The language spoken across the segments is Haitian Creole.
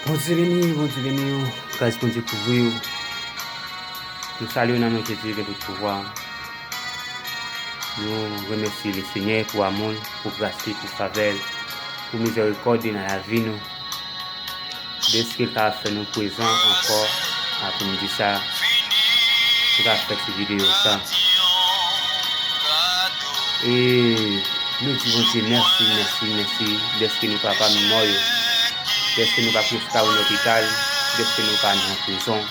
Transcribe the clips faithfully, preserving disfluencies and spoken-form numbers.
Bondye beni w, Bondye beni w, gras Bondye kouvri w. Nou salye w nan non Jezi ki gen tout pouvwa. Nou remèsye Lesenyè pou amou l, pou gras li, pou favè l, pou mizèrikòd li nan lavi nou. Dèske l ka fè nou prezan ankò aprèmidi sa a, nou ka fè ti videyo sa. E nou di Bondye mèsi, mèsi, mèsi, dèske nou pa pami mò yo, dèske nou pa plis ka nan lopital, dèske nou pa nan prizon.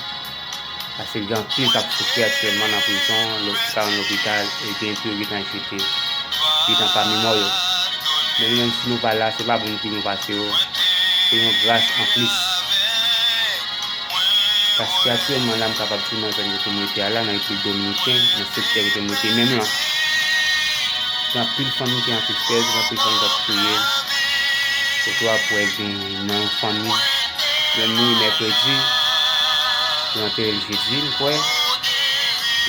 Paske gen anpil k ap soufri aktyèlman nan prizon, lòt ki ka nan lopital, e gen tou yo gentan jete, gentan pami mò yo. Men nou menm, si nou pa la, se pa bon ki nou pase yo, se yon gras anplis. Paske aktyèlman la, m kapab di nan zòn kote m rete a la, nan Repiblik Dominiken, nan sektè kote m rete menm lan, gen anpil fanmi ki an tristès, gen anpil fanmi k ap kriye. Kote w ap wè gen nan yon fanmi, yonn mouri mèkredi, yo antere l jedi, m kwè,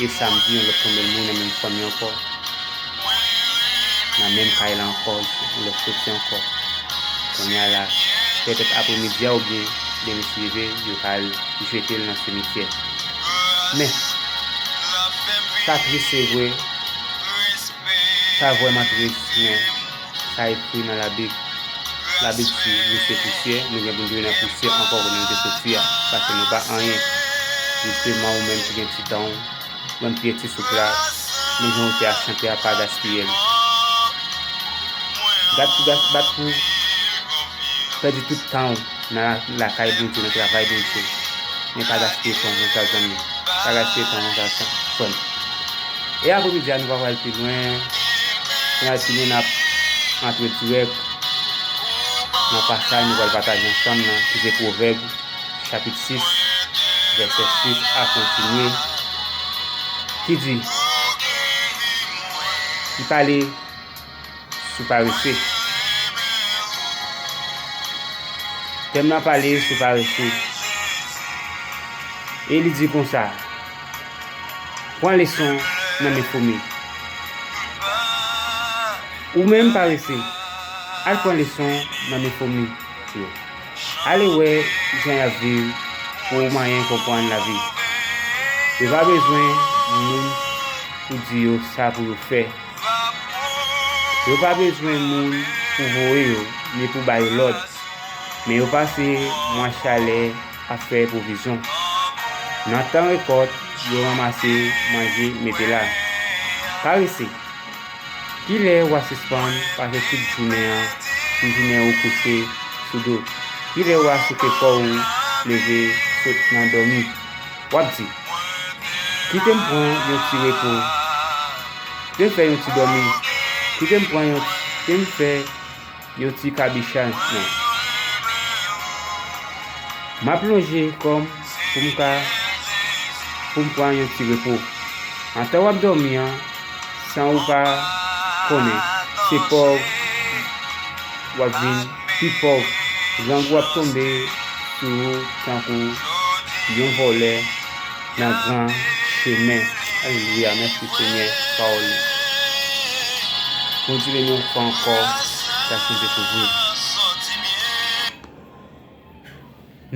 e samdi, yon lòt tonbe l mouri nan menm fanmi ankò, nan menm kay la ankò, yon lòt soti ankò. Kounye a la, petèt aprèmidi a oubyen demen si Dye vle, yo ka al jete l nan simityè. Men, sa tris, se vre, sa vrèman tris, men sa ekri nan Labib. Labib di, nou se pousyè, nou gen pou n dwe nan pousyè ankò kote nou te soti a, paske nou pa anyen. Jisteman, ou menm ki gen ti tan w, menm ki gen ti souf la, men jan w te a chante a, pa gaspiye l. Bat pou gas-, bat pou pèdi tout tan w nan la-, lakay Bondye, nan travay Bondye. Men pa gaspiye tan konsa, zanmi. Pa gaspiye tan konsa, frè m. E aprèmidi a, nou pa pral pi lwen. Nou pral pi lwen, n ap antre dirèk nan pasaj nou pral pataje ansanm nan, ki se Pwovèb, chapit sis, vèsè sis a kontinye, ki di, ki pale sou parese. Tèm nan pale sou parese. E li di konsa, pran leson nan men foumi. Ou menm parese, al pran leson nan men foumi yo. Ale wè jan y ap viv pou w manyen konprann lavi. Yo pa bezwen moun pou di yo sa pou yo fè. Yo pa bezwen moun pou voye yo, ni pou ba yo lòd. Men yo pase mwa chalè ap fè pwovizyon. Nan tan rekòt, yo ranmase manje mete la. Parese. Kilè w a sispann pase tout jounen an, tout jounen ou kouche sou do? Kilè w a souke kò w leve sot nan dòmi? W ap di, kite m pran yon ti repo. Kite m fè yon ti dòmi. Kite m pran yon, kite m fè yon ti kabichaj non. M ap lonje kò m pou m ka, pou m pran yon ti repo. Antan w ap dòmi an, san ou pa konnen, se pòv w ap vin pi pòv. Grangou ap tonbe sou ou tankou yon vòlè nan gran chemen. Alelouya, mèsi Senyè, pawòl ou. Bondye beni w yon fwa ankò, gras Bondye kouvri w.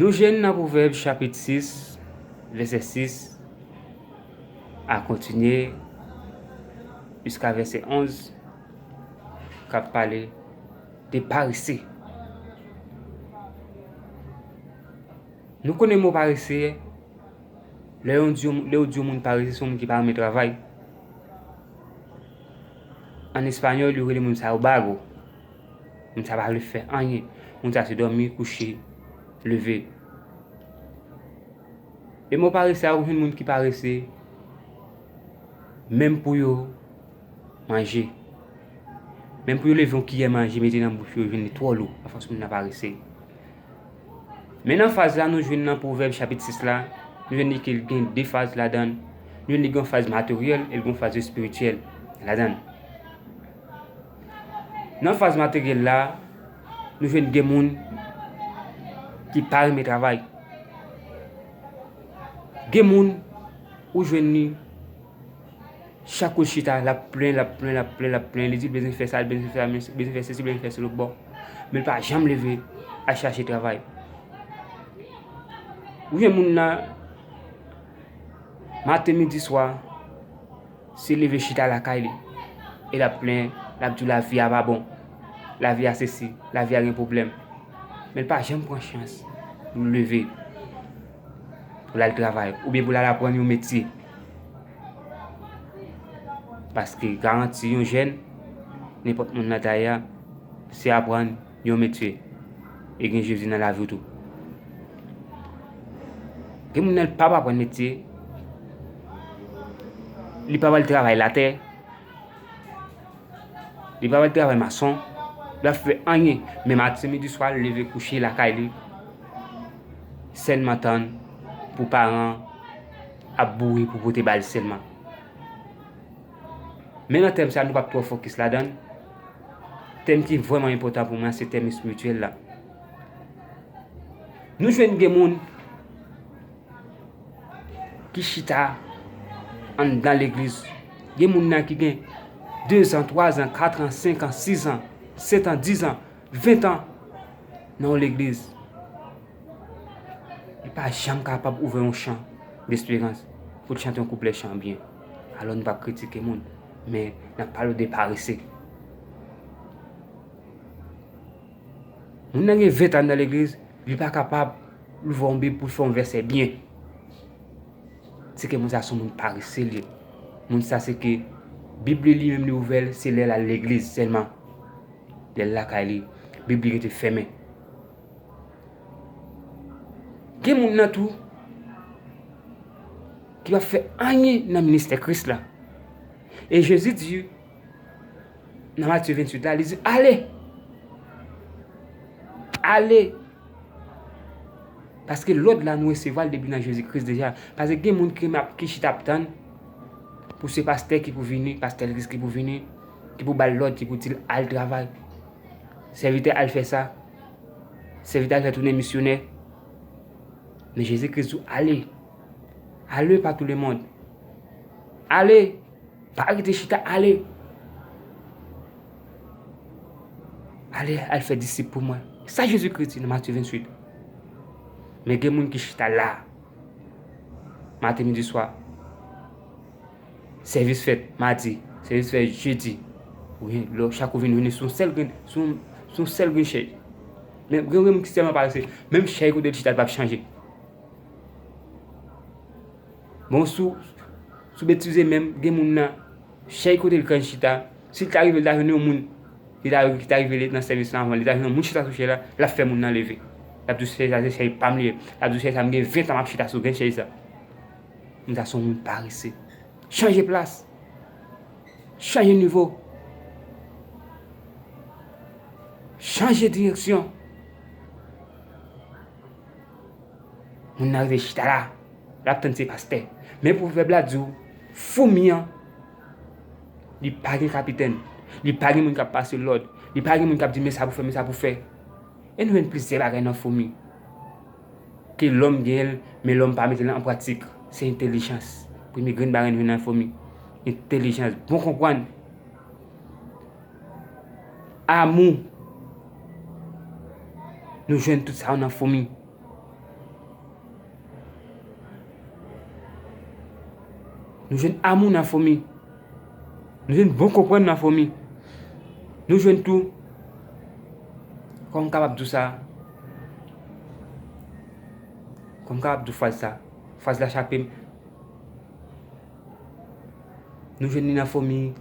Nou jwenn nan Pwovèb chapit sis, vèsè sis, a kontinye jiska vèsè onz, k ap pale de parese. Nou konnen mo parese, lè yo di, lè yo di yon moun parese, se yon moun ki pa renmen travay. An espanyòl, yo rele moun sa yo vago. Moun sa pa vle fè anyen. Moun sa se dòmi, kouche, leve. E mo parese a, ou jwenn moun ki parese, menm pou yo manje. Menm pou yo leve yon kiyè manje, mete nan bouch yo, yo jwenn li twò lou, afòs moun nan parese. Men nan faz la, nou jwenn nan Pwovèb chapit sis la, nou jwenn li ke l gen de faz ladan l. Nou jwenn li gen yon faz materyèl e l gen yon faz espirityèl ladan l. Nan faz materyèl la, nou jwenn gen moun ki pa renmen travay. Gen moun, ou jwenn li, chak kou l chita, l ap plenn, l ap plenn, l ap plenn, l ap plenn. Li di l bezwen fè sa, l bezwen fè sa, bezwen fè sesi, bezwen fè selo bò. Men l pa janm leve al chache travay. Ou jwenn moun nan, maten, midi, swa, se leve chita lakay li. E l ap plenyen, l ap di w lavi a pa bon, lavi a sesi, lavi a gen pwoblèm. Men l pa janm pran chans pou l leve, pou l al travay, oubyen pou l al aprann yon metye. Paske garanti yon jèn, nenpòt moun nan ta ye a, se aprann yon metye e gen Jezi nan lavi w tou. Gen moun nan, li p ap aprann metye, li p ap al travay latè, li p ap al travay mason, li p ap fè anyen. Men maten, midi, swa, l leve kouche lakay li, sèlman tann pou paran ap boure pou pote ba l sèlman. Men nan tèm sa, nou p ap twò fokis ladan l. Tèm ki vrèman enpòtan pou mwen, se tèm espirityèl la. Nou jwenn gen moun ki chita anndan legliz. Gen moun nan ki gen dezan, twazan, katran, senkan, sizan, setan, dizan, ventan nan yon legliz. Li pa janm kapab ouvè yon chan desperans pou l chante yon kouplè chan byen. Alò, nou p ap kritike moun, men n ap pale w de parese. Moun nan gen ventan nan legliz, li pa kapab louvè yon Bib pou l fè yon vèsè byen. Se ke moun sa se yon moun parese li ye. Moun sa se ke Bib li, li menm li ouvè l, se lè l al legliz sèlman. Lè l lakay li, Bib li rete fèmen. Gen moun nan tou ki p ap fè anyen nan ministè Kris la. E Jezi di, nan Matye venntuit la, li di, "Ale! Ale!" Paske lòd la, nou resevwa l depi nan Jezi Kris deja. Paske gen moun ki, ki chita ap tann pou se pastè ki pou vini, pastè legliz ki pou vini, ki pou ba l lòd, ki pou di l al travay. Sèvitè al fè sa. Sèvitè al fè tounen misyonè. Men Jezi Kris di w, "Ale! Ale pa tout le mond! Ale! Pa rete chita, ale! Ale, al fè disip pou mwen." Sa Jezi Kris di nan Matye venntuit. Men gen moun ki chita la, maten, midi, swa. Sèvis fèt madi, sèvis fèt jedi. Oubyen, lè chak ou vin, vini sou yon sèl grenn, sou, sou yon sèl grenn chèz. Men gen, gen moun ki tèlman parese, menm chèz kote l chita, l p ap chanje. Bon, sou, sou betize menm, gen moun nan, chèz kote l konn chita, si l ta rive, l ta jwenn yon moun, li ta, ki ta rive nan sèvis la anvan, li ta jwenn yon moun chita sou chèz la, l ap fè moun nan leve. L ap di w, "Chèz la, se chèz pa m li ye." L ap di w, "Chèz sa, m gen ven tan m ap chita sou grenn chèz sa." Moun sa se yon moun parese. Chanje plas. Chanje nivo. Chanje direksyon. Moun nan rive chita la, l ap tann se pastè. Men pwovèb la di w, foumi an, li pa gen kapitèn. Li pa gen moun k ap pase lòd. Li pa gen moun k ap di, "Men sa pou fè, men sa pou fè." E nou jwenn plizyè bagay nan foumi. Ke lòm genyen l, men lòm pa mete l an pratik. Se entèlijans. Premye grenn bagay nou jwenn nan foumi. Entèlijans, bon konprann. Amou. Nou jwenn tout sa yo nan foumi. Nou jwenn amou nan foumi. Nou jwenn bon konprann nan foumi. Nou jwenn tou, kòman m kapab di w sa? Kòman m kapab di w fraz sa? Fraz la chape m. Nou jwenn li nan foumi